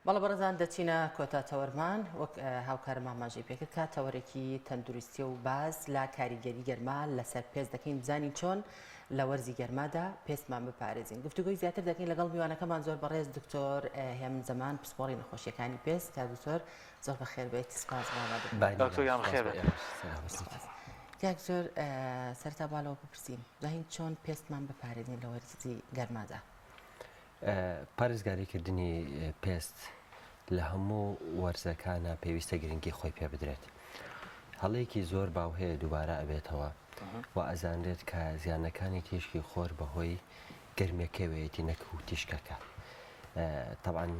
بەڵێ بەڕێزان دەچینە کۆتا تەوەرمان وەک هاوکارم ئاماژەی پێکرد کە تەوەرێکی تەندروستیە و باس لە کاریگەری گەرما لەسەر پێست دەکەین بزانین چۆن لە وەرزی گەرمادا پێستمان بپارێزین گفتوگۆی زیاتر دەکەین لەگەڵ میوانەکەمان زۆر بەڕێز دکتۆر هێمن زەمان پسپۆڕی نەخۆشیەکانی پێست کاک دکتۆر زۆر بەخێر بێیت سپاس بۆ ئامادەبوونت. دکتۆر گیان بەخێر بێت. سپاس. کاک دکتۆر سەرەتا با لەوە بپرسین زانین چۆن پێستمان بپارێزین لە وەرزی گەرمادا؟ پارێزگاری کردنی پێست لە هەموو وەرزەکانە پێویستە گرنگی خۆی پێ بدرێت. هەڵەیەکی زۆر باو هەیە دووبارە ئەبێتەوە و ئەزانرێت کە زیانەکانی تیشکی خۆر بەهۆی گەرمیەکەوەیەتی نەک و تیشکەکە. تەبعەن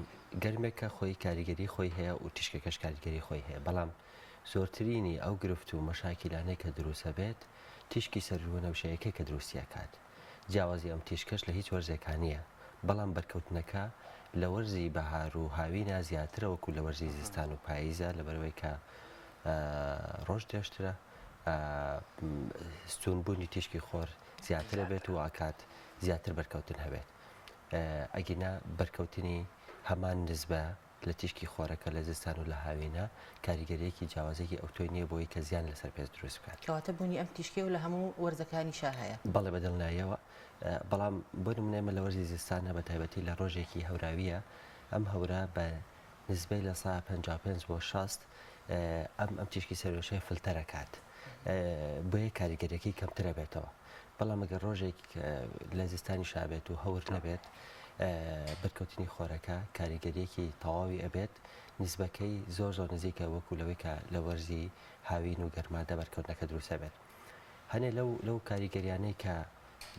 گەرمێکە خۆی کاریگەری خۆی هەیە و تیشکەکەش کاریگەری خۆی هەیە بەڵام زۆرترینی ئەو گرفت و مەشاکیلانەی کە دروستە بێت تیشکی سەروەنەوشەیەکە کە دروستیەکات. جیاوازی ئەم تیشکەش لە هیچ وەرزێکا نییە، بەڵام بەرکەوتنەکە لە وەرزی بەهار و هاوینا زیاترە وەکو لە وەرزی زستان و پاییزە لەبەرئەوەی کە ڕۆژ درێژترە ستوونبوونی تیشکی خۆر زیاترە بێت و ئاکات زیاتر بەرکەوتن هەبێت ئەگینا بەرکەوتنی هەمان نزبە لە تیشکی خۆرەکە لە زستان و لە هاوینە کاریگەریەکی جیاوازێکی ئەوتۆی نییە بۆی کە زیان لەسەر پێست دروست بکات. کەواتە بوونی ئەم تیشکەی و لە هەموو وەرزەکانیشا هەیە؟ بەڵێ بە دڵنیاییەوە، بەڵام بۆ نمونە ئێمە لە وەرزی زستانە بە تایبەتی لە ڕۆژێکی هەوراویە ئەم هەورە بە نسبەی لە سا 55 بۆ 60 ئەم ئەم تیشکی سەروێشەیە فلتەرەکات بۆیە کاریگەریەکەی کەمترە بێتەوە. بەڵام ئەگەر ڕۆژێک لە زستانیشا بێت و هەور نەبێت بەرکەوتنی خۆرەکە کاریگەریەکی تەواوی ئەبێت نسبەکەی زۆر زۆر نزیکە وەکو لەوەی کە لە وەرزی هاوین و گەرمادا بەرکەوتنەکە دروستە بێت هەنێ لەو لەو کاریگەریانەی کە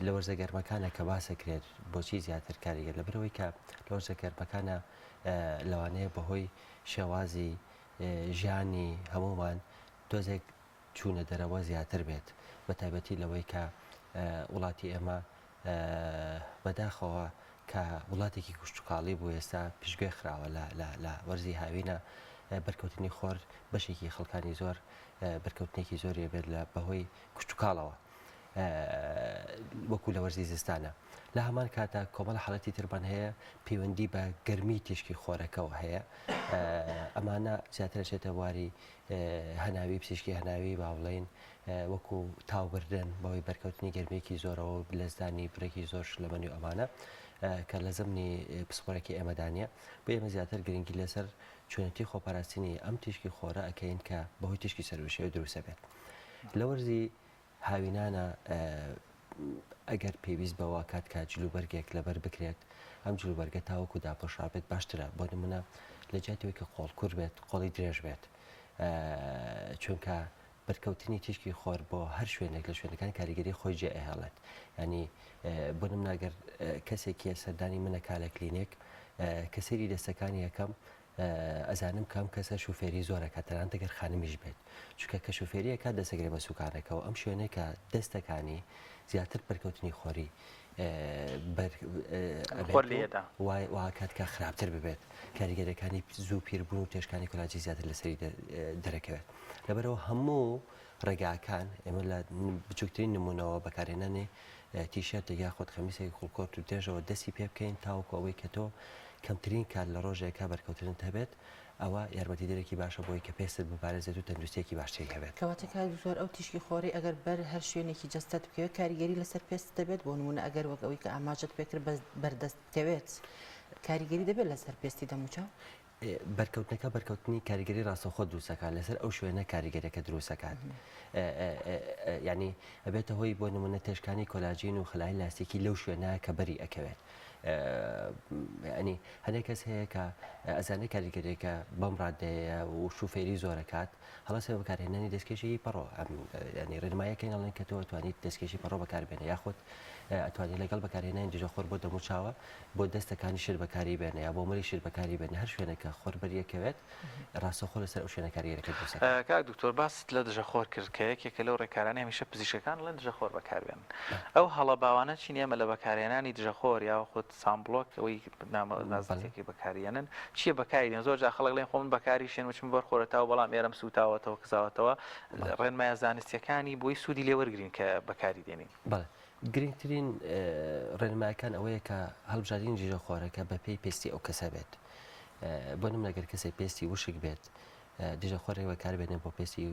لە وەرزە گەرمەکانە کە باسەکرێت بۆچی زیاتر کاریگەر لەبەرەوەی کە لە وەرزە گەرمەکانە لەوانەیە بەهۆی شێوازی ژیانی هەمومان تۆزێک چوونە دەرەوە زیاتر بێت بە تایبەتی لەوەی کە وڵاتی ئێمە بەداخەوە کە وڵاتێکی کشتتوکاڵی بوو ئێستا پشتگوێ خراوە لە وەرزی هاوینە بەرکەوتنی خۆر بەشێکی خەڵکانی زۆر بەرکەوتنێکی زۆری بێت لە بەهۆی کشتتوکاڵەوە وەکو لە وەرزی زستانە لە هەمان کاتا کۆمەڵە حاڵەتی ترمان هەیە پەیوەندی بە گەرمی تیشکی خۆرەکەوە هەیە ئەمانە زیاتر چێتە بواری هەناوی پزیشکی هەناوی با بڵێین وەکو تاوبردن بەهۆی بەرکەوتنی گەرمیەکی زۆرەوە و لەزدانی بڕێکی زۆر شلەمەنی و ئەمانە کە لە زمنی پسپۆرەکی ئێمەدا نییە بۆ ئێمە زیاتر گرنگی لەسەر چۆنێتی خۆپاراستنی ئەم تیشکی خۆرە ئەکەین کە بەهۆی تیشکی سەروشەوە دروستە بێت لە وەرزی هاوینانە ئەگەر پێویست بەوە کات کە جلوبەرگێک لەبەر بکرێت ئەم جلوبەرگە تاوەکو داپۆشرا بێت باشترە بۆ نمونە لە جیاتی کە قۆڵ کورت بێت قۆڵی درێژ بێت چونکە بەرکەوتنی تیشکی خۆر بۆ هەر شوێنێک لە شوێنەکان کاریگەری خۆی جێ ئەهێڵێت ینی بۆ نمونە گەر کەسێکی سەردانی منەکە لە کلینێک کە سەیری دەستەکانی یەکەم ئەزانم کە ئەم کەسە شوفێری زۆر ئەکات تەنانەت ئەگەر خانمیش بێت چونکە کە شوفێری ئەکات دەسەگرێ بە سوکانەکەوە ئەم شوێنەی کە دەستەکانی زیاتر بەرکەوتنی خۆری بەر خۆر لێدا وای واکات کە خراپتر ببێت کاریگەرەکانی زوو پیربوون و تێشکانی کۆلاجی زیاتر لەسەری دەرەکەوێت لەبەرەوە هەموو ڕێگاکان ئێمە لە بچووکترین نمونەوە بەکارهێنانی تیشێرتێک یاخود خەمیسێکی قوڵکۆرت و درێژەوە دەستی پێ بکەین تاوەکو ئەوەی کە تۆ کەمترین کات لە ڕۆژێکا بەرکەوتنت هەبێت ئەوە یارمەتیدەرێکی باشە بۆی کە پێستت بپارێزێت و تەندروستیەکی باشتری هەبێت. کەواتە کاک دکتۆر ئەو تیشکی خۆرەی ئەگەر بەر هەر شوێنێکی جەستەت بکەوێت کاریگەری لەسەر پێستت دەبێت بۆ نموونە ئەگەر وەک ئەوەی کە ئاماژەت پێکرد بەر دەست بکەوێت کاریگەری دەبێت لەسەر پێستی دەموچاو؟ بەرکەوتنەکە بەرکەوتنی کاریگەری ڕاستەوخۆ دروستەکات لەسەر ئەو شوێنە کاریگەرەکە دروستەکات ینی ئەبێتە هۆی بۆ نمونە تێشکانی کۆلاجین و خلای لاستیکی لەو شوێنە کە بەری ئەکەوێت ینی هەندێک کەس هەیە کە ئەزانێ کاریگەرێکە بەم ڕادەیە و شوفێری زۆرەکات هەڵەسێ بەکارهێنانی دەستکێشی پەڕۆ ئەم ینی ڕێنمایەکەین ئەڵێن کە تۆ توانیت دەستکێشی پەڕۆ بەکاربێنە یاخود ئەتوانی لەگەڵ بەکارهێنانی دژەخۆر بۆ دەموچاوە بۆ دەستەکانی شت بەکاری بێنە یا بۆ ملی شت بەکاری بێنە هەر شوێنێک کە خۆر بەریەکەوێت ڕاستەوخۆ لەسەر ئەو شوێنە کاریگەرەکە دروست دەکات. کاک دکتۆر باست لە دژەخۆر کرد کە یەکێکە لەو ڕێکارانەی هەمیشە پزیشکەکان ئەڵێن دژەخۆر بەکاربێنن ئەو هەڵە باوانە چین ئێمە لە بەکارهێنانی دژەخۆر یاخود sunblock ئەوەی نامە نازناوەکەی بەکاریێنن چییە بەکاری دێن زۆر جار خەڵک ڵێن خۆ من بەکاریشێن وچم بەر خۆرەتاو بەڵام ئێرەم سووتاوەتەوە کزاوەتەوە ڕێنمایە زانستیەکانی بۆی سوودی لێ وەرگین کە بەکاری دێنین. بەڵێ گرنگترین ڕێنمایەکان ئەوەیە کە هەڵبژاردنی دژەخۆرەکە بەپێی پێستی ئەو کەسە بێت. بۆ نمونە گەر کەسێک پێستی وشک بێت دژە خۆرێک بەکاربێنێ بۆ پێستی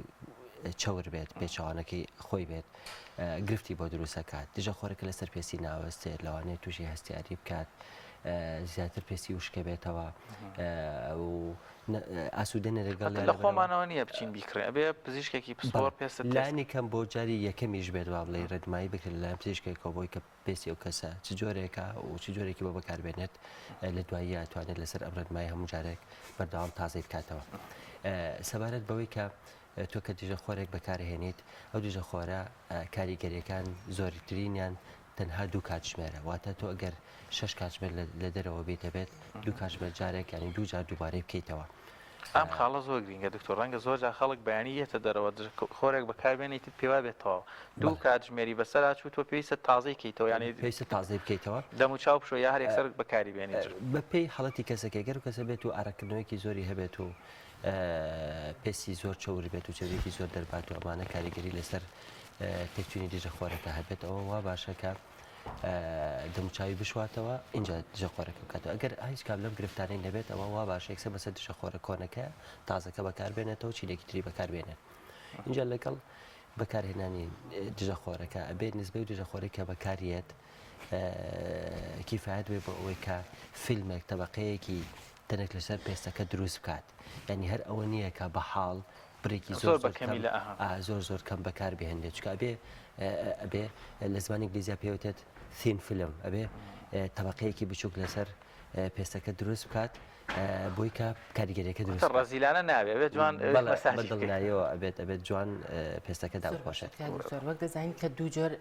چەور بێت پێچەوانەکەی خۆی بێت گرفتی بۆ دروستەکات دژە خۆرەکە لەسەر پێستی ناوەستێت لەوانەیە تووشی هەستیاری بکات زیاتر پێستی وشکە بێتەوە و ئاسوودە لەگەڵ لە خۆمانەوە نییە بچین بیکڕێ ئەبێ پزیشکێکی پسپۆر پێست لانی کەم بۆ جاری یەکەمیش بێت وا بڵێ ڕێنمایی بکرێت لەلایەن پزیشکێکەوە بۆی کە پێستی ئەو کەسە چ جۆرێکە و چ جۆرێکی بۆ بەکاربێنێت لە دواییە توانێت لەسەر ئەم ڕێنمایی هەموو جارێک بەردەوام تازەی بکاتەوە. سەبارەت بەوەی کە تۆ کە دژە خۆرێک بەکارهێنیت ئەو دژە خۆرە کاریگەریەکان زۆرترینیان تەنها دوو کاتژمێرە واتە تۆ ئەگەر شش کاتژمێر لە دەرەوە بیت دەبێت دوو کاتژمێر جارێک یانی دوو جار دووبارەی بکەیتەوە. ئەم خاڵە زۆر گرینگە دکتۆر ڕەنگە زۆر جار خەڵک بەیانی یەتە دەرەوە خۆرێک بەکار بێنێ ئیتر پێی وابێت تەواو دوو کاتژمێری بەسەرا چوو تۆ پێویستە تازەی کەیتەوە یانی پێویستە تازەی بکەیتەوە دەم و چاو بشۆ یا هەر یەکسەر بەکاری بێنیت. بەپێی حاڵەتی کەسەکە گەر کەسە بێت و ئارەقکردنەوەیەکی زۆری هەبێت و پێستی زۆر چەور بێت و چەوریەکی زۆر دەربات و ئەمانە کاریگەری لەسەر تێکچوونی دژە خۆرەکە هەبێت ئەوە وا باشە کە دەموچاوی بشواتەوە ئینجا دژە خۆرەکە بکاتەوە ئەگەر هیچ کام لەم گرفتانەی نەبێت ئەوە وا باشە یەکسەر بەسەر دژە خۆرە کۆنەکە تازەکە بەکاربێنێتەوە چیلێکی تری بەکاربێنێت اینجا لەگەڵ بەکارهێنانی دژە خۆرەکە ئەبێت نسبەی دژە خۆرەی کە بەکاریێت کیفایەت بێ بۆ ئەوەی کە فیلمێک تەبقەیەکی تەنک لەسەر پێستەکە دروست بکات یعنی هەر ئەوە نییە کە بە حاڵ بڕێکی زۆر زۆر کەم زۆر زۆر کەم بەکار بهێنرێت چونکە ئەبێ ئەبێ لە زمانی ئینگلیزیا پێوتێت thin film ئەبێ تەبقەیەکی بچووک لەسەر پێستەکە دروست بکات بۆی کە کاریگەریەکە دروست ڕەزیلانە نابێ ئەبێت جوان بەدڵنیایەوە ئەبێت ئەبێت جوان پێستەکە دابپۆشێت. زۆر وەک دەزانین کە دوو جۆر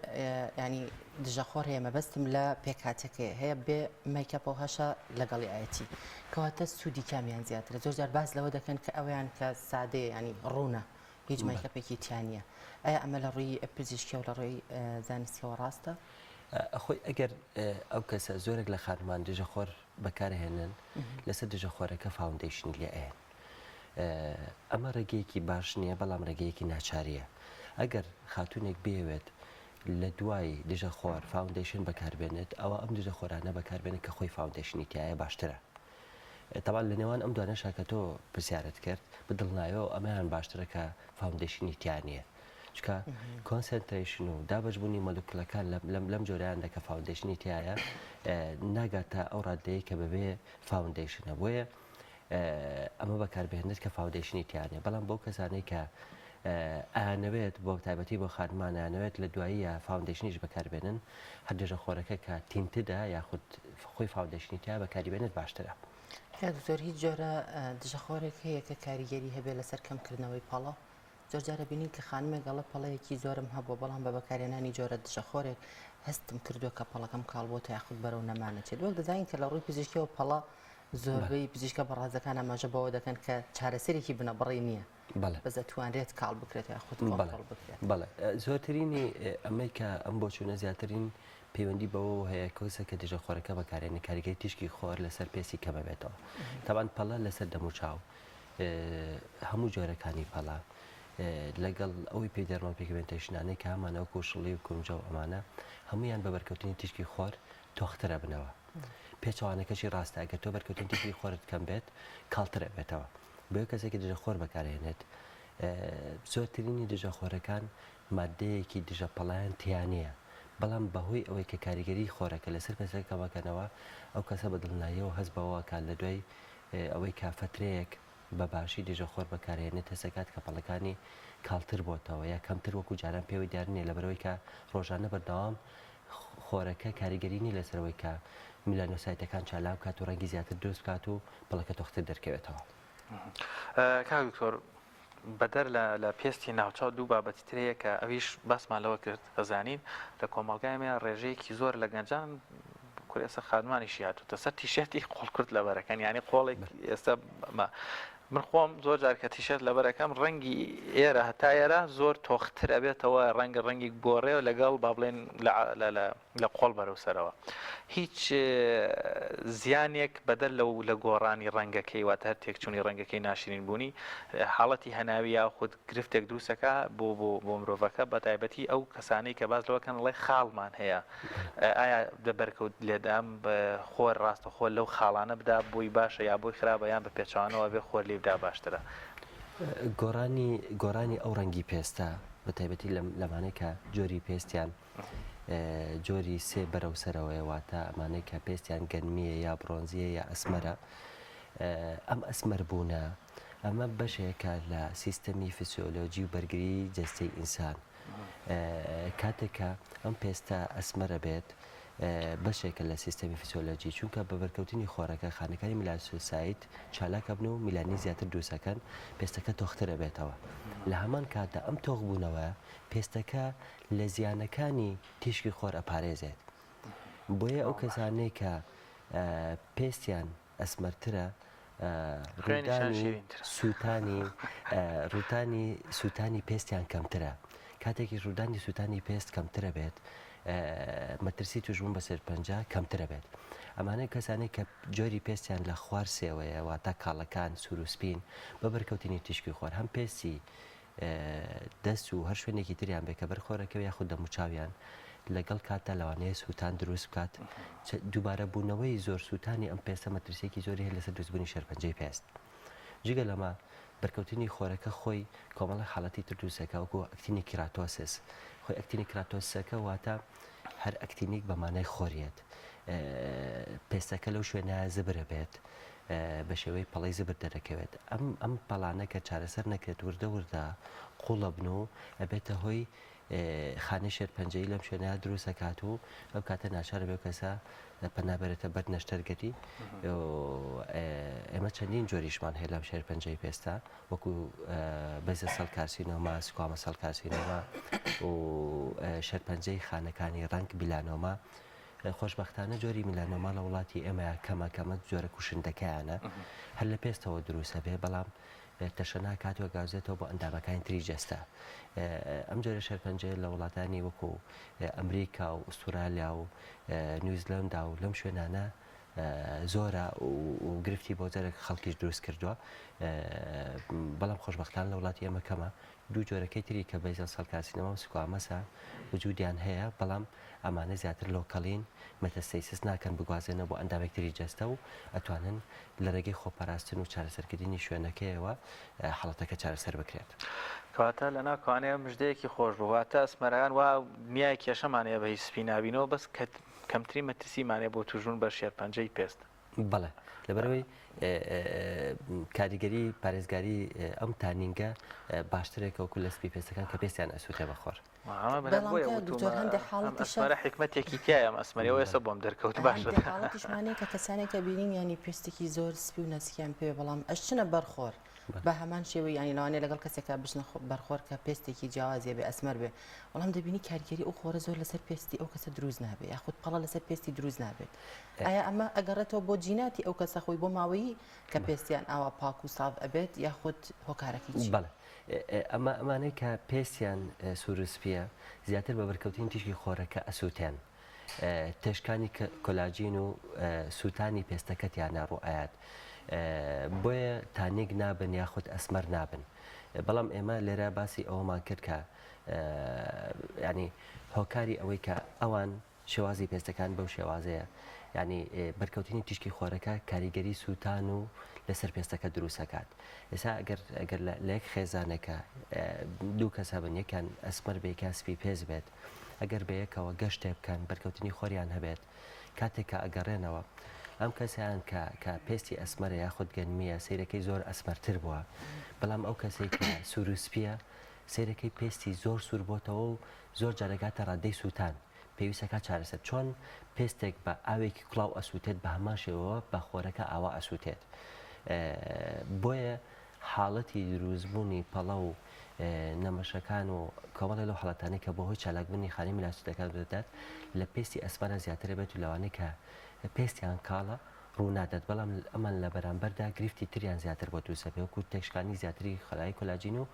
ینی دژەخۆر هەیە مەبەستم لە پێکهاتەکەی هەیە بێ مەیکەپەوە هەشە لەگەڵی ئایەتی کەواتە سوودی کامیان زیاترە زۆر جار باس لەوە دەکەن کە ئەویان کە سادەیە ینی ڕوونە هیچ مەیکەپێکی تیا نییە ئایا ئەمە لە ڕووی پزیشکیەوە لە ڕووی زانستیەوە ڕاستە؟ خۆی ئەگەر ئەو کەسە زۆرێک لە خانمان دژەخۆر بەکارهێنن لەسەر دژەخۆرەکە foundation ی لێ ئەیەن ئەمە ڕێگەیەکی باش نییە بەڵام ڕێگەیەکی ناچاریە ئەگەر خاتونێک بێوێت لە دوای دژە خۆر foundation بەکاربێنێت ئەوە ئەم دژە خۆرانە بەکاربێنێت کە خۆی foundation ی تایە باشترە تەبان لە نێوان ئەم دوانەشا کە تۆ پرسیارت کرد بەدڵنیایەوە ئەمەیان باشترە کە foundation ی تیا نییە چونکە concentration و دابەشبوونی مۆلکولەکان لەم جۆرەیاندا کە foundation ی تایە ناگاتە ئەو ڕادەیە کە بەبێ foundation ە بۆیە ئەمە بەکاربهێنرێت کە foundation ی تیانە بەڵام بۆ کەسانەی کە ئەیانەوێت بۆ تایبەتی بۆ خانمان ئەیانەوێت لە دواییە foundation یش بەکاربێنن هەر دژە خۆرەکە کە tinted ە یاخود خۆی foundation ی تیا بەکاریبێنێت باشترە. کاک دکتۆر هیچ جۆرە دژەخۆرێک هەیە کە کاریگەری هەبێت لەسەر کەمکردنەوەی پەڵە؟ زۆر جار ئەبینین کە خانمێک ئەڵێ پەڵەیەکی زۆرم هەبووە بەڵام بە بەکارهێنانی جۆرە دژەخۆرێک هەستم کردووە کە پەڵەکەم کاڵ بۆتە یاخود بەرەو نەمان ئەچێت وەک دەزانین کە لە ڕووی پزیشکیەوە پەڵە زۆربەی پزیشکە بەڕازەکان ئاماژە بەوە دەکەن کە چارەسەرێکی بنەبڕی نییە بەس ئەتوانرێت کاڵ بکرێت یاخود کۆنتڕۆڵ بکرێت. بەڵێ زۆرترینی ئەمەی کە ئەم بۆچوونە زیاترین پەیوەندی بەوەوە هەیە کەسە کە دژە خۆرەکە بەکارێنێ کاریگەری تیشکی خۆر لەسەر پێستی کەمەبێتەوە تەبان پەڵە لەسەر دەموچاو هەموو جۆرەکانی پەڵە لەگەڵ ئەوەی پێی dermal pigmentation انەی کە هەمانە وەکو شڵی و کونجە و ئەمانە هەمویان بە بەرکەوتنی تیشکی خۆر تۆخترە بنەوە پێچەوانەکەشی ڕاستە ئەگەر تۆ بەرکەوتنی تیشکی خۆرت کەم بێت کاڵتر ئەبێتەوە بۆیە کەسێکی دژە خۆر بەکارهێنێت زۆرترینی دژە خۆرەکان مادەیەکی دژە پەڵیان تیا نییە بەڵام بەهۆی ئەوەی کە کاریگەری خۆرەکە لەسەر پێستەکە کەمەکەنەوە ئەو کەسە بە دڵنیاییەوە هەست بەوە کات لە دوای ئەوەی کە فەترەیەک بە باشی دژە خۆر بەکارهێنێت هەستەکات کە پەڵەکانی کاڵتر بۆتەوە یا کەمتر وەکو جاران پێوەی دیار نییە لەبەرئەوەی کە ڕۆژانە بەردەوام خۆرەکە کاریگەری نییە لەسەر ئەوەی کە melanocyte ەکان چالاک بکات و ڕەنگی زیاتر دروست بکات و پەڵەکە تۆختر دەرکەوێتەوە. کاک دکتۆر بەدەر لە لە پێستی ناوچاو دوو بابەتی تر هەیە کە ئەویش باسمان لەوە کرد ئەزانین لە کۆمەڵگای ئێمە ڕێژەیەکی زۆر لە گەنجان کورە ئێستا خانمانیشی هاتووتە سەر تیشێرتی قۆڵ کورت لەبەرەکەن یانی قۆڵێک ئێستا مە. من خۆم زۆر جار کە تیشێرت لەبەر ئەکەم ڕەنگی ئێرە هەتا ئێرە زۆر تۆختر ئەبێتەوە ڕەنگە ڕەنگی گۆڕێ لەگەڵ با بڵێن لە لە لە لە قۆڵ بەرەو سەرەوە هیچ زیانێک بەدەر لەو لە گۆڕانی ڕەنگەکەی واتە هەر تێکچوونی ڕەنگەکەی ناشرین بوونی حاڵەتی هەناوی یاخود گرفتێک دروستەکا بۆ بۆ بۆ مرۆڤەکە بە تایبەتی ئەو کەسانەی کە باس لەوە کەن ڵێ خاڵمان هەیە ئایا دە بەرکەوت لێدام خۆر ڕاستەخۆ لەو خاڵانە بدا بۆی باشە یا بۆی خراپە یان بە پێچەوانەوە بێ خۆر لێ بدا باشترە؟ گۆڕانی گۆڕانی ئەو ڕەنگی پێستە بە تایبەتی لەمانەی کە جۆری پێستیان جۆری سێ بەرەو سەرەوەیە واتە ئەمانەی کە پێستیان گەنمیە یا بڕۆنزیە یا ئەسمەرە ئەم ئەسمەر بوونە ئەمە بەشێکە لە سیستەمی فسیۆلۆجی و بەرگری جەستەی ئینسان کاتێک کە ئەم پێستە ئەسمەرە بێت بەشێکە لە سیستەمی فسیۆلۆجی چونکە بە بەرکەوتنی خۆرەکە خانەکانی melanocyte چالاکە بن و میلانی زیاتر دروستەکەن پێستەکە تۆخترە بێتەوە لە هەمان کاتدا ئەم تۆخبوونەوە پێستەکە لە زیانەکانی تیشکی خۆر ئەپارێزێت بۆیە ئەو کەسانەی کە پێستیان ئەسمەرترە ڕوودانی سووتانی ڕووتانی سووتانی پێستیان کەمترە کاتێکی ڕوودانی سووتانی پێست کەمترە بێت مەترسی توشبوون بە سێرپەنجە کەمترە بێت ئەمانە کەسانی کە جۆری پێستیان لە خوار سێوەیە واتە کاڵەکان سوروسپین بە بەرکەوتنی تیشکی خۆر هەم پێستی دەست و هەر شوێنێکی تریان بێت کە بەر خۆرەکەوێ یاخود دەموچاویان لەگەڵ کاتدا لەوانەیە سووتان دروست بکات دووبارە بوونەوەی زۆر سووتانی ئەم پێستە مەترسیەکی زۆری هەیە لەسەر دروستبوونی شێرپەنجەی پێست جگە لەمە بەرکەوتنی خۆرەکە خۆی کۆمەڵی حاڵەتی تر دروستەکە وەکو actinic keratosis خۆی actinic keratosis ەکە واتە هەر actinic بە مانای خۆریەت پێستەکە لەو شوێنە زبرە بێت بە شێوەی پەڵەی زبر دەرەکەوێت ئەم ئەم پەڵانە کە چارەسەر نەکرێت وردە وردە قوڵەبن و ئەبێتە هۆی خانەی شێرپەنجەیی لەم شوێنە دروست ئەکات و ئەو کاتە ناچارە بێ کەسە پەنا بەرێتە بەر نەشتەرگەری ئێمە چەندین جۆریشمان هەیە لەم شێرپەنجەی پێستا وەکو basal cell carcinoma squamous cell carcinoma و شێرپەنجەی خانەکانی ڕەنگ melanoma خۆشبەختانە جۆری melanoma لە وڵاتی ئێمە کەمە کەمە جۆرە کوشندەکەیانە هەر لە پێستەوە دروستە بێ بەڵام تەشەنا کات و گازێتەوە بۆ ئەندامەکانی تری جەستە ئەم جۆرە شێرپەنجەیە لە وڵاتانی وەکو ئەمریکا و ئوسترالیا و نیوزلەندا و لەم شوێنانە زۆرە و گرفتی بۆ جەرگ خەڵکیش دروست کردووە بەڵام خۆشبەختان لە وڵاتی ئێمە کەمە دوو جۆرەکەی تری کە basal cell carcinoma و squamous ە وجودیان هەیە بەڵام ئەمانە زیاتر local ین metastasis ناکەن بگوازێنەوە بۆ ئەندامێک تری جەستە و ئەتوانن لە ڕێگەی خۆپاراستن و چارەسەرکردنی شوێنەکەیەوە حاڵەتەکە چارەسەر بکرێت. کەواتە لەناو کەوانەیە مژدەیەکی خۆش بوو واتە ئەسمەرەکان وا نیای کێشەمان هەیە بە هیچ سپی نابینەوە بەس کە کەمترین مەترسیمان هەیە بۆ توشبوون بە شێرپەنجەی پێست. بەڵێ لەبەرئەوەی کاریگەری پارێزگاری ئەم tanning ە باشترێکە وەکو لە سپی پێستەکان کە پێستیان ئەسووتێ بە خۆر. ئەسمەرە حیکمەتێکی تیایە ئەم ئەسمەری ئەوە ئێستا بۆم دەرکەوت باشە. هەندێ حاڵەتیشمان هەیە کە کەسانێک کە بینین یانی پێستێکی زۆر سپی و ناسکیان پێوە بەڵام ئەشچنە بەر خۆر بە هەمان شێوەی یانی لەوانەیە لەگەڵ کەسێکا بچنە بەر خۆر کە پێستێکی جیاوازیە بێ ئەسمەر بێ بەڵام دەبینی کاریگەری ئەو خۆرە زۆر لەسەر پێستی ئەو کەسە دروست نابێ یاخود پەڵە لەسەر پێستی دروست نابێت ئایا ئەمە ئەگەڕێتەوە بۆ جیناتی ئەو کەسە خۆی بۆ ماوەیی کە پێستیان ئاوا پاک و ساف ئەبێت یاخود هۆکارەکەی چیە؟ بەڵێ ئەمە ئەمانەی کە پێستیان سوور و سپییە زیاتر بە بەرکەوتنی تیشکی خۆرەکە ئەسووتێن تێشکانی کۆلاجین و سووتانی پێستەکە تیانا ڕوو ئەیات بۆیە tanning نابن یاخود ئەسمەر نابن بەڵام ئێمە لێرە باسی ئەوەمان کرد کە ینی هۆکاری ئەوەی کە ئەوان شێوازی پێستەکان بەو شێوازەیە یانی بەرکەوتنی تیشکی خۆرەکە کاریگەری سووتان و لەسەر پێستەکە دروست ئەکات ئێستا ئەگەر ئەگەر لە یەک خێزانێکە دوو کەس هەبن یەکیان ئەسمەر بێ یەکیان سپی پێست بێت ئەگەر بە یەکەوە گەشتێ بکەن بەرکەوتنی خۆریان هەبێت کاتێک کە ئەگەڕێنەوە ئەم کەسیان کە کە پێستی ئەسمەرە یاخود گەنمیە سیرەکەی زۆر ئەسمەرتر بووە بەڵام ئەو کەسێک کە سوور و سپیە سەیرەکەی پێستی زۆر سوور بۆتەوە و زۆر جار ئەگاتە ڕادەی سووتان، پێویست ئەکات چارەسەر، چۆن پێستێک بە ئاوێکی کوڵاو ئەسووتێت بە هەمان شێوەوە بە خۆرەکە ئاوا ئەسووتێت. بۆیە حاڵەتی دروستبوونی پەڵە و نەمەشەکان و کۆمەڵێ لەو حاڵەتانەی کە بەهۆی چالاکبوونی خانەی میلانسیتەکان ڕوودەدات لە پێستی ئەسمەرا زیاتر ئەبێت و لەوانەی کە پێستیان کاڵە. ڕوونادات، بەڵام ئەمان لە بەرامبەردا گرفتی تریان زیاتر بۆ دروست دەبێت وەکو تێکشکانی زیاتری خەلای کۆلاجین و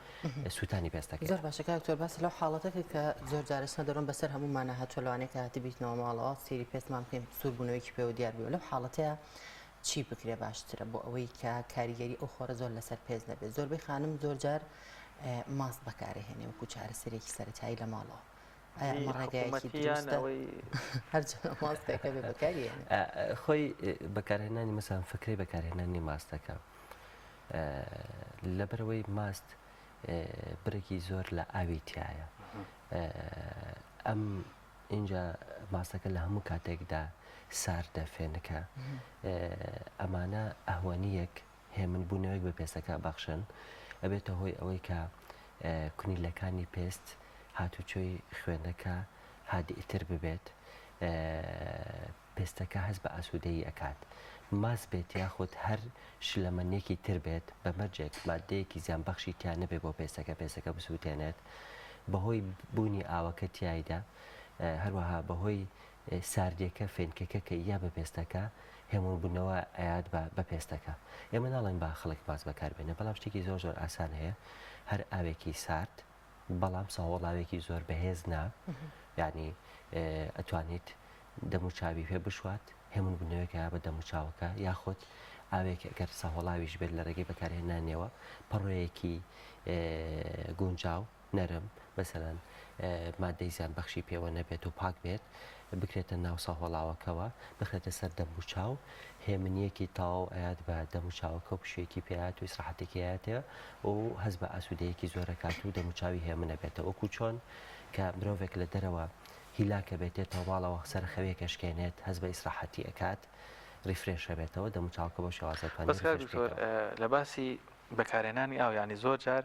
سووتانی پێستەکەی. زۆر باشە کاک دکتۆر باست لەو حاڵەتە کرد کە زۆر جار ئەچنە دەرۆن بەسەر هەموومانا هاتووە لەوانەیە کە هاتبیتنەوە ماڵەوە سەیری پێستمان بکەین سووربوونەوەیەکی پێوە دیار بێ لەو حاڵەتەیا چی بکرێ باشترە بۆ ئەوەی کە کاریگەری ئەو خۆرە زۆر لەسەر پێست نەبێت زۆربەی خانم زۆر جار ماست بەکارەهێنێ وەکو چارەسەرێکی سەرەتایی لە ماڵەوە ئایا ئەمە ڕێگایەکی دروستە؟ هەر جۆرە ماستێکە بێ بەکاری هێنێ. خۆی بەکارهێنانی مەسەلەن فکرەی بەکارهێنانی ماستەکە لەبەرئەوەی ماست بڕێکی زۆر لە ئاوی تایە ئەم اینجا ماستەکە لە هەموو کاتێکدا ساردە فێنکە ئەمانە ئەهوەنیەک هێمن بوونەوەیەک بە پێستەکە ئەبەخشن، ئەبێتە هۆی ئەوەی کە کونیلەکانی پێست هاتوچۆی خوێنەکە هادئتر ببێت، پێستەکە هەست بە ئاسوودەیی ئەکات. ماست بێت یاخود هەر شلەمەنیەکی تر بێت بە مەرجێک ماددەیەکی زیانبەخشی تیا نەبێت بۆ پێستەکە پێستەکە بسووتێنێت بەهۆی بوونی ئاوەکە تیایدا هەروەها بەهۆی ساردیەکە فێنکەکە کە یا بە پێستەکە هێمن بونەوە ئەیات بە بە پێستەکە ئێمە ناڵێن با خەڵک ماست بەکار بێنێ بەڵام شتێکی زۆر زۆر ئاسان هەیە هەر ئاوێکی سارد بەڵام سەهۆڵاوێکی زۆر بەهێز نا یعنی ئەتوانیت دەم و چاوی پێ بشوات هێمن بوونەوەیەک هەیە بە دەم و چاوەکە یاخود ئاوێک ئەگەر سەهۆڵاویش بێت لە ڕێگەی بەکارهێنانیەوە پەڕۆیەکی گونجاو نەرم، مەسەلەن مادەی زیانبەخشی پێوە نەبێت و پاک بێت، بکرێتە ناو سەهۆڵاوەکەوە، بخرێتە سەر دەموچاو، هێمنییەکی تەواو ئەیات بە دەموچاوەکە و پشوویەکی پێ ئەیات و ئیسراحەتێکی ئەیاتێ و هەست بە ئاسوودەیەکی زۆر ئەکات و دەموچاوی هێمن ئەبێتەوە. وەکوو چۆن کە مرۆڤێک لە دەرەوە هیلاک ئەبێت دێتەوە ماڵەوە سەرەخەوێک ئەشکێنێت، هەست بە ئیسراحەتی ئەکات، refresh ئەبێتەوە، دەموچاوەکە بەو شێوازە ئەتوانی بەس کاک refresh دکتۆر بکەیتەوە. لە باسی بەکارهێنانی ئاو یانی زۆر جار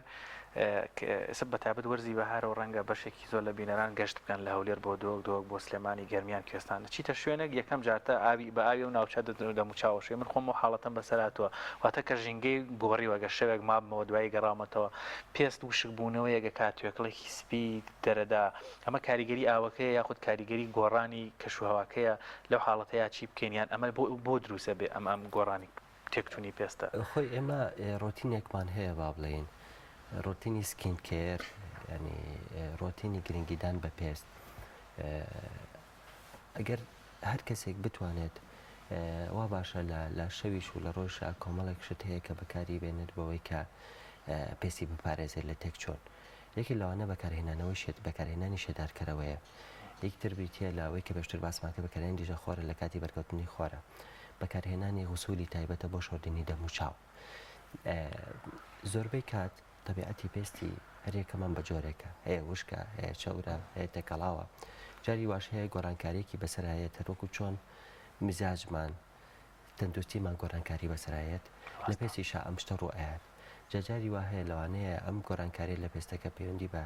ئێستا بەتایبەت وەرزی بەهارە و ڕەنگە بەشێکی زۆر لە بینەران گەشت بکەن لە هەولێر بۆ دهۆک دهۆک بۆ سلێمانی گەرمیان کوێستان چیتە شوێنێک یەکەم جارتە ئاوی بە ئاوی ئەو ناوچە دەدن و دەموچاوەشێ من خۆم ئەو حاڵەتەم بەسەر هاتووە واتە کە ژینگەی گۆڕیوە گەر شەوێک مابمەوە دوایی گەڕاومەتەوە پێست وشک بوونەوەیەک ئەکات توێکڵێکی سپی دەرەدا ئەمە کاریگەری ئاوەکەیە یاخود کاریگەری گۆڕانی کەشوهەواکەیە لەو حاڵەتەیا چی بکەین یان ئەمە بۆ بۆ دروستە بێ ئەم ئەم گۆڕانی تێکچوونی پێستە. خۆی ئێمە ڕۆتینێکمان هەیە با بڵێین ڕۆتینی skin care یانی ڕۆتینی گرنگیدان بە پێست ئەگەر هەر کەسێک بتوانێت وا باشە لە لە شەویش و لە ڕۆژا کۆمەڵێک شت هەیە کە بەکاری بێنێت بەوەی کە پێستی بپارێزێت لە تێکچوون یەکێک لەوانە بەکارهێنانەوەی شێت بەکارهێنانی شێدارکەرەوەیە یەکی تر بریتییە لە ئەوەی کە پێشتر باسمان کرد بەکارهێنانی دژە خۆرە لە کاتی بەرکەوتنی خۆرە بەکارهێنانی غسولی تایبەتە بۆ شۆردنی دەموچاو. زۆربەی کات تەبیعەتی پێستی هەریەکەمان بە جۆرێکە، هەیە وشکە، هەیە چەورە، هەیە تێکەڵاوە. جاری واش هەیە گۆڕانکارییەکی بەسەرا یەت هەروەکو چۆن میزاجمان، تەندروستیمان گۆڕانکاری بەسەرا یەت، لە پێستیشا ئەم شتە ڕوو ئەیات. جا جاری وا هەیە لەوانەیە ئەم گۆڕانکاریە لە پێستەکە پەیوەندی بە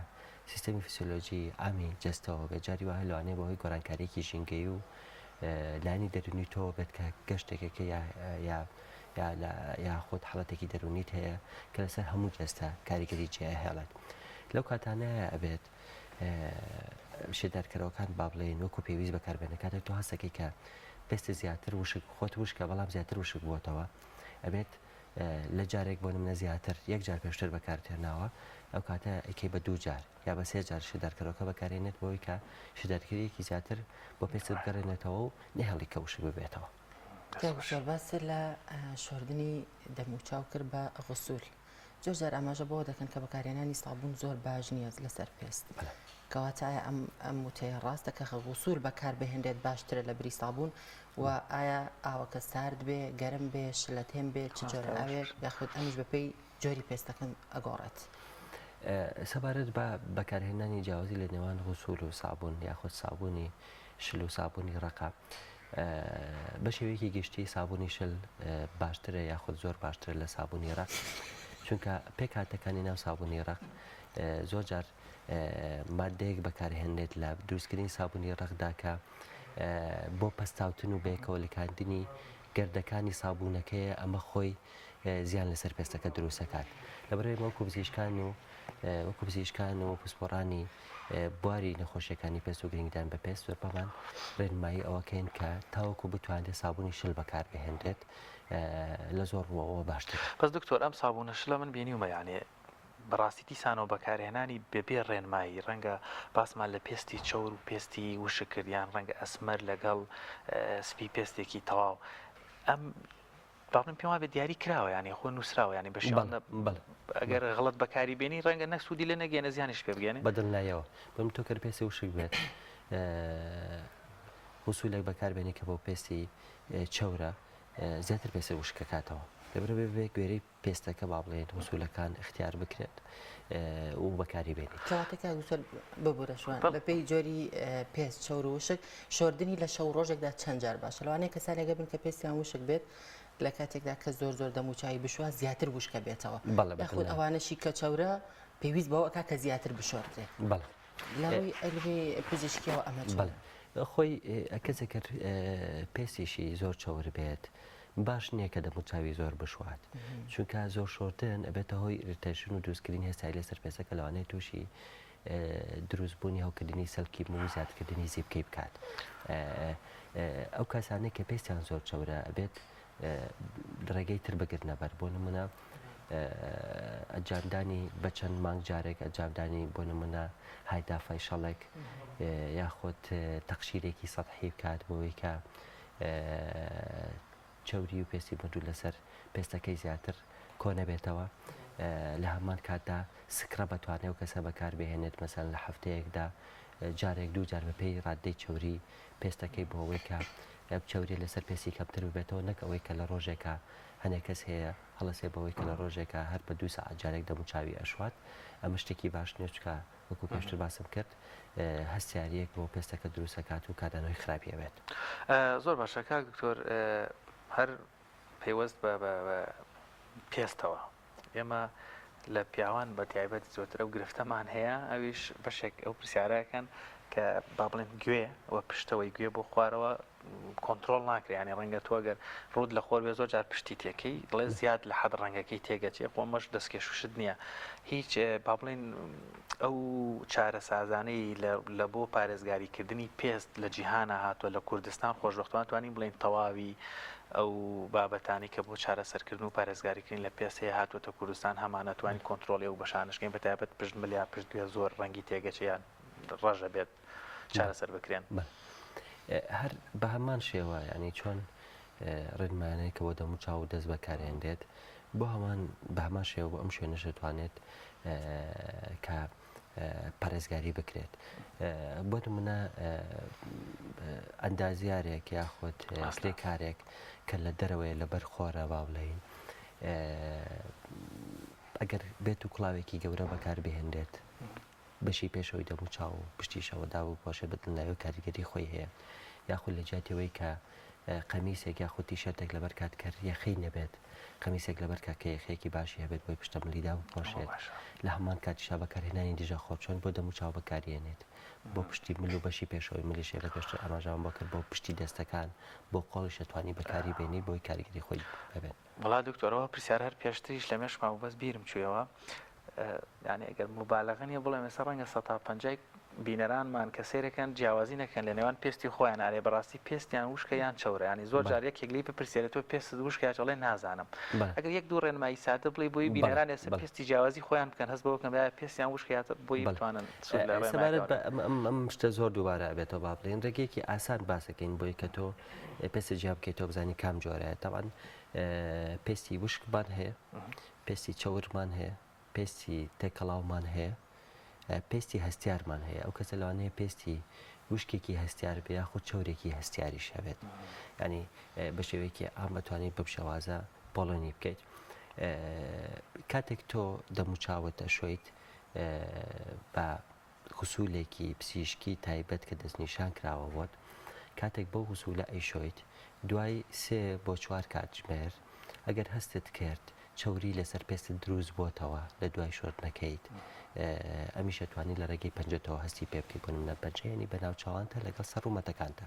سیستەمی فسیۆلۆجی عامی جەستەوە بێت، جاری وا هەیە لەوانەیە بەهۆی گۆڕانکاریەکی ژینگەیی و لایەنی دەروونی تۆوە بێت کە گەشتێکەکە یا یا یا لە یاخود حاڵەتێکی دەروونیت هەیە کە لەسەر هەموو جەستە کاریگەری جێ ئەهێڵێت. لەو کاتانەیە ئەبێت شێدارکەرەوەکان با بڵێین وەکو پێویست بەکاربێنە کاتێک تۆ هەستەکەی کە پێستت زیاتر وشک خۆت وشکە بەڵام زیاتر وشک بووەتەوە ئەبێت لە جارێک بۆ نمونە زیاتر یەک جار پێشتر بەکارت هێناوە ئەو کاتە ئەیکەی بە دوو جار یا بە سێ جار شێدارکەرەوەکە بەکارێنێت بۆی کە شێدارکەریەکی زیاتر بۆ پێستت بگەڕێنێتەوە و نەهێڵی کە وشک ببێتەوە. دکتۆر باست لە شۆردنی دەموچاو کرد بە غسول زۆر جار ئاماژە بەوە دەکەن کە بەکارهێنانی سابوون زۆر باش نییە لەسەر پێست. کەواتە ئایا ئەم ئەم وتەیە ڕاستە کە غسول بەکاربهێنرێت باشترە لە بری سابوون و ئایا ئاوەکە سارد بێ گەرم بێ شلەتێن بێ چ جۆرە ئاوێک یاخود ئەمیش بەپێی جۆری پێستەکەم ئەگۆڕێت؟ سەبارەت بە بەکارهێنانی جیاوازی لە نێوان غسول و سابوون یاخود سابوونی شل و سابوونی ڕەقە بە شێوەیەکی گشتی سابوونی شل باشترە یاخود زۆر باشترە لە سابوونی ڕەق چونکە پێکهاتەکانی ناو سابوونی ڕەق زۆر جار مادەیەک بەکارهێنرێت لە دروستکردنی سابوونی ڕەقدا کە بۆ پەستاوتن و بەیەکەوە لکاندنی گەردەکانی سابوونەکەیە ئەمە خۆی. زیان لەسەر پێستەکە دروست ئەکات. لەبەرئەوەی ئێمە وەکو پزیشکان و وەکو پزیشکان و پسپۆڕانی بواری نەخۆشیەکانی پێست و گرنگیدان بە پێست زۆربەمان ڕێنمایی ئەوەکەین کە تاوەکو بتوانرێت سابوونی شل بەکاربهێنرێت لە زۆر ڕووەوە باشترە. بەس دکتۆر ئەم سابوونە شلە من بینیومە یانێ بەڕاستی دیسانەوە بەکارهێنانی بەبێ ڕێنمایی ڕەنگە باسمان لە پێستی چەور و پێستی وشک کرد یان ڕەنگە ئەسمەر لەگەڵ سپی پێستێکی تەواو ئەم با بڵێم پێم وابێ دیاری کراوە یانی خۆ نووسراوە یانی بە شێوە ئەگەر غڵت بەکاری بێنی ڕەنگە نەک سوودی لێ نەگەێنە زیانیش پێ بگەێنێ بەدڵنایەوە بم تۆ کەر پێستی وشک بێت غسولێک بەکاربێنی کە بۆ پێستی چەورە زیاتر پێستی وشکەکاتەوە لەبەرئەوە بێ گوێرەی پێستەکە با بڵێین غسولەکان اختیار بکرێت و بەکاری بێنیت. کەواتە کاک دکتۆر ببورە شوان بەپێی جۆری پێست چەور و وشک شۆردنی لە شەو ڕۆژێکدا چەند جار باشە لەوانەیە کەسانێک هەبن کە پێستیان وشک بێت لە کاتێکدا کە زۆر زۆر دەموچاوی بشوا زیاتر وشکە بێتەوە بەڵێ یاخود ئەوانەشی کە چەورە پێویست بەوە ئەکا کە زیاتر بشۆردرێت بەڵێ لە ڕووی عیلمی پزیشکیەوە ئەمە چۆنە؟ بەڵێ خۆی کەسێک کە پێستیشی زۆر چەور بێت باش نییە کە دەموچاوی زۆر بشوات چونکە زۆر شۆردن ئەبێتە هۆی irritation و دروستکردنی هەستیاری لەسەر پێستەکە لەوانەیە تووشی دروستبوونی هەوکردنی سەلکی موو و زیادکردنی زیپکەی بکات ئەو کەسانەی کە پێستیان زۆر چەورە ئەبێت ڕێگەی تر بگرنە بەر بۆ نمونە ئەنجامدانی بە چەند مانگ جارێک ئەنجامدانی بۆ نمونە hydra facial ێک یاخود تەقشیرێکی سەتحی بکات بۆی کە چەوری و پێستی مردوو لەسەر پێستەکەی زیاتر کۆنەبێتەوە لە هەمان کاتدا scrub بەتوانێ و کەسە بەکاربهێنێت مەسەن لە هەفتەیەکدا جارێک دوو جار بەپێی ڕاددەی چەوری پێستەکەی بۆ ئەوەی کە چەوری لەسەر پێستی کەمتر ببێتەوە نەک ئەوەی کە لە ڕۆژێکا هەنێک کەس هەیە هەڵەسێ بەوەی کە لە ڕۆژێکا هەر بە دوو سەعات جارێک دەموچاوی ئەشوات ئەمە شتێکی باش نییە چونکە وەکو پێشتر باسم کرد هەستیارییەک بۆ پێستەکە دروست ئەکات و کاردانەوەی خراپی ئەبێت. زۆر باشە کاک دکتۆر هەر پەیوەست بە پێستەوە ئێمە لە پیاوان بە تایبەت زۆرتر ئەو گرفتەمان هەیە ئەویش بەشێک ئەو پرسیارەکەن کە با بڵێن گوێ و پشتەوەی گوێ بۆ خوارەوە کۆنترۆڵ ناکرێ ینی ڕەنگە تۆ گەر ڕوت لە خۆر بێ زۆر جار پشتی تێکەی دڵێ زیاد لە حەد ڕەنگەکەی تێگەچێ خۆمەش دەستکێش شت نییە هیچ با بڵێن ئەو چارەسازانەی لە بۆ پارێزگاریکردنی پێست لە جیهانە هاتووە لە کوردستان خۆشبەختوان توانین بڵێن تەواوی ئەو بابەتانەی کە بۆ چارەسەرکردن و پارێزگاریکردن لە پێست هەیە هاتووەتە کوردستان هەمانە توانین کۆنترۆڵی ئەو بەشانەش کەین بەتایبەت پشت مل یا پشت گوێ زۆر ڕەنگی تێگەچێ یان ڕەش ئەبێت چارەسەر بکرێن. هەر بە هەمان شێوە یانی چۆن ڕێنمایانەی کە بۆ دەموچاو و دەست بەکارهێنرێت بۆ هەمان بە هەمان شێوە بۆ ئەم شوێنەش دەتوانێت کە پارێزگاری بکرێت بۆ نمونە ئەندازیارێک یاخود کرێکارێک کە لە دەرەوەیە لەبەر خۆرە با بڵێین ئەگەر بێت و کڵاوێکی گەورە بەکار بهێنرێت بەشی پێشەوەی دەموچاو و پشتیشەوە دابپۆشێت بە دڵنیایەوە کاریگەری خۆی هەیە یاخود لە جیاتی ئەوەی کە قەمیسێک یاخود تیشێرتێک لەبەر کات کە یەخەی نەبێت قەمیسێک لەبەر کات کە یەخەیەکی باشی هەبێت بۆی پشتە ملی دابپۆشێت لە هەمان کاتیشا بەکارهێنانی دژە خۆر چۆن بۆ دەموچاو بەکاریێنێت بۆ پشتی مل و بەشی پێشەوەی ملیش ئێمە پێشتر ئاماژەمان بۆ کرد بۆ پشتی دەستەکان بۆ قۆڵیش دەتوانی بەکاری بێنی بۆی کاریگەری خۆی هەبێت. وەڵا دکتۆر ئەوە پرسیارە هەر پێشتریش لە مێشکما بوو بەس بیرم چوویەوە یانی ئەگەر موبالەغە نیە بڵێم ئێستا ڕەنگە سەتا پەنجای بینەرانمان کە سەیرەکەن جیاوازی نەکەن لە نێوان پێستی خۆیان ئارێ بەڕاستی پێستیان وشکە یان چەورە ینی زۆر جار یەکێک لی بپرسێرە تۆ پێستت وشکە یا چەڵێ نازانم ئەگەر یەک دوو ڕێنمایی سادە بڵێ بۆی بینەران ئێستا پێستی جیاوازی خۆیان بکەن هەست بەوە بکەن ئایا پێستیان وشکە یا بۆی بتوانن سوود لە ڕێنماییەکە سەبارەت بە ئەم شتە زۆر دووبارە ئەبێتەوە با بڵێین ڕێگەیەکی ئاسان باسەکەین بۆی کە تۆ پێستت جیا بکەیتەوە بزانی کام جۆرە تەبعەن پێستی وشکمان هەیە پێستی چەورمان هەیە، پێستی تێکەڵاومان هەیە، پێستی هەستیارمان هەیە، ئەو کەسە لەوانەیە پێستی وشکێکی هەستیار بێ یاخود چەورێکی هەستیاریش هەبێت. ینی بە شێوەیەکی عام ئەتوانیت بەم شێوازە پۆڵێنی بکەیت. کاتێک تۆ دەموچاوت ئەشۆیت بە غسولێکی پزیشکی تایبەت کە دەستنیشان کراوە بۆت، کاتێک بەو غسولە ئەیشۆیت دوای سێ بۆ چوار کاتژمێر ئەگەر هەستت کرد چەوری لەسەر پێستت دروست بۆتەوە لە دوای شۆردنەکەیت ئەمیش ئەتوانی لە ڕێگەی پەنجەتەوە هەستی پێ بکەیت بۆ نمونە پەنجە یانی بە ناوچاوانتە لەگەڵ سەر ڕوومەتەکانتە.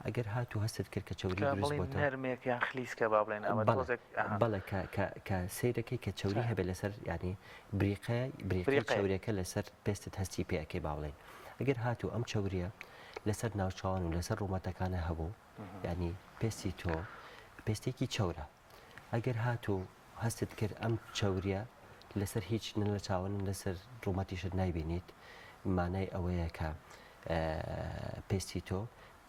ئەگەر هاتوو هەستت کرد کە چەوری کە دروست بڵێین بۆتەوە نەرمێک یان خلیسکە با بڵێین ئەمە بەڵێ تۆزێک ئەها. بەڵێ کە کە کە سەیرەکەی کە چەوری چا. هەبێت لەسەر یانی بریقە بریقەی بریقەیە. چەوریەکە لەسەر پێستت هەستی پێ ئەکەی با بڵێین ئەگەر هاتوو ئەم چەوریە لەسەر ناوچاوان و لەسەر ڕوومەتەکانە هەبوو یانی پێستی تۆ پێستێکی چەورە ئەگەر هاتوو هەستت کرد ئەم چەوریە لەسەر هیچ نە لە چاوە نە لەسەر ڕوومەتیشت نایبینیت مانای ئەوەیە کە پێستی تۆ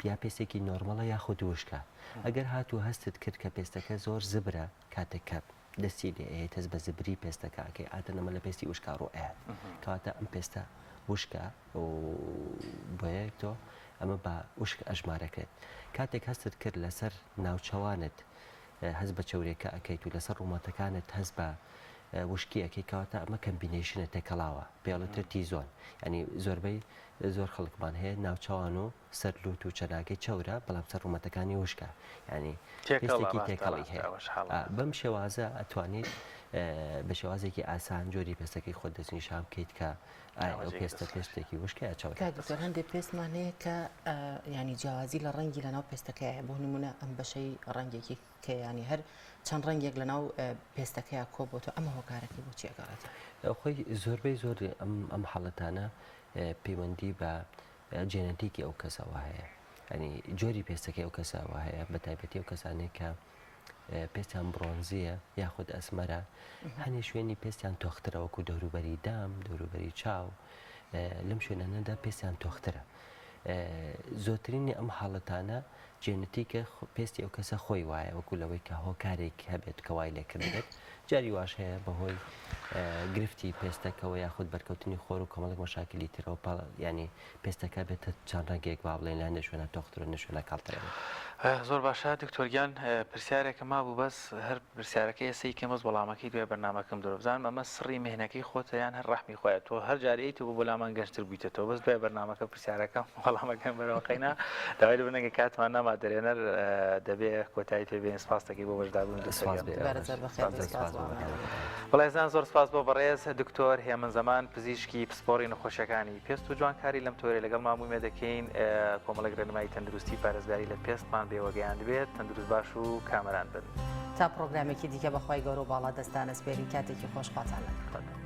یا پێستێکی نۆرمەڵە یاخود وشکە ئەگەر هاتوو هەستت کرد کە پێستەکە زۆر زبرە کاتێک کە دەستی لێ ئەیەیت هەست بە زبری پێستەکە ئەکەی عادەتەن ئەمە لە پێستی وشکا ڕوو ئەیات کەواتە ئەم پێستە وشکە و بۆیە تۆ ئەمە بە وشک ئەژمارەکرێت کاتێک هەستت کرد لەسەر ناوچەوانت هەست بە چەورێکە ئەکەیت و لەسەر ڕوومەتەکانت هەست بە وشکی ئەکەی کەواتە ئەمە combination ە تێکەڵاوە پێڵتر T-zone ینی زۆربەی زۆر خەڵکمان هەیە ناوچەوان و سەر لوت و چەناگەی چەورە بەڵام سەر ڕوومەتەکانی وشکە ینی پێستێکی تێکەڵی هەیە بەم شێوازە ئەتوانیت بە شێوازێکی ئاسان جۆری پێستەکەی خۆت دەستنیشان بکەیت کە ئایا ئەو پێستە پێستێکی وشکە یا چەورە. کاک دکتۆر هەندێک پێستمان هەیە کە ینی جیاوازی لە ڕەنگی لەناو پێستەکەی هەیە بۆ نمونە ئەم بەشەی ڕەنگێکی کە ینی هەر چەند ڕەنگێک لەناو پێستەکەیا کۆبۆتەوە ئەمە هۆکارەکەی بۆچی ئەگەڕێتەوە؟ خۆی زۆربەی زۆر ئەم حاڵەتانە پەیوەندی بە جێنەتیکی ئەو کەسەوە هەیە ینی جۆری پێستەکەی ئەو کەسەوە هەیە بە تایبەتی ئەو کەسانێک کە پێستیان بڕۆنزیە یاخود ئەسمەرە هەنێ شوێنی پێستیان تۆخترە وەکو دەوروبەری دام دەوروبەری چاو لەم شوێنانەدا پێستیان تۆخترە زۆرترینی ئەم حاڵەتانە جێنەتیکە پێستی ئەو کەسە خۆی وایە وەکو لەوەی کە هۆکارێک هەبێت کە وای لێکردبێت جاری واش هەیە بەهۆی گرفتی پێستەکەوە یاخود بەرکەوتنی خۆر و کۆمەڵێک مەشاکلی ترەوە پاڵ ینی پێستەکە بێتە چەند ڕەنگێک با بڵێین لە هەندێک شوێنە تۆختر و هەندێک شوێنە کاڵتر ئەبێت. زۆر باشە دکتۆر گیان پرسیارێکم مابوو بەس هەر پرسیارەکەی ئێستا یکەم بەس وەڵامەکەی دوای بەرنامەکەم درۆ بزانم ئەمە سڕی مهنەکەی خۆتە یان هەر ڕەحمی خوایە تۆ هەر جارێ ئەیتەوە بۆ لامان گەنجتر بوویتەتەوە بەس دوای بەرنامەکە پرسیارەکەم وەڵامەکەم بەرەوە قەینا داوای لێبوردن ئەگەر کاتمان نەما دەرێنەر دەبێ کۆتایی پێ بێنین سپاس دەکەی بۆ بەشداربوون دکتۆر سپاس گیان. بێ دووبارە زۆر بەخێر بێی سپاس سپاس بۆ بۆ بەرنامەکەتان. بەڵێ ئازیزان زۆر سپاس بۆ بەڕێز دکتۆر هێمن زەمان پزیشکی پسپۆڕی نەخۆشیەکانی پێست و جوانکاری لەم تۆرەی لەگەڵمان بوو ئومێد دەکەین کۆمەڵێک ڕێنمایی تەندروستی پارێزگاری لە پێستمان بێوەگەیاندبێت تەندروست باش و کامەران بن. تا پڕۆگرامێکی دیکە بەخوای گەورە و باڵا دەستان ئەسپێرین کاتێکی خۆش خواتان لەگەڵ. خواتان.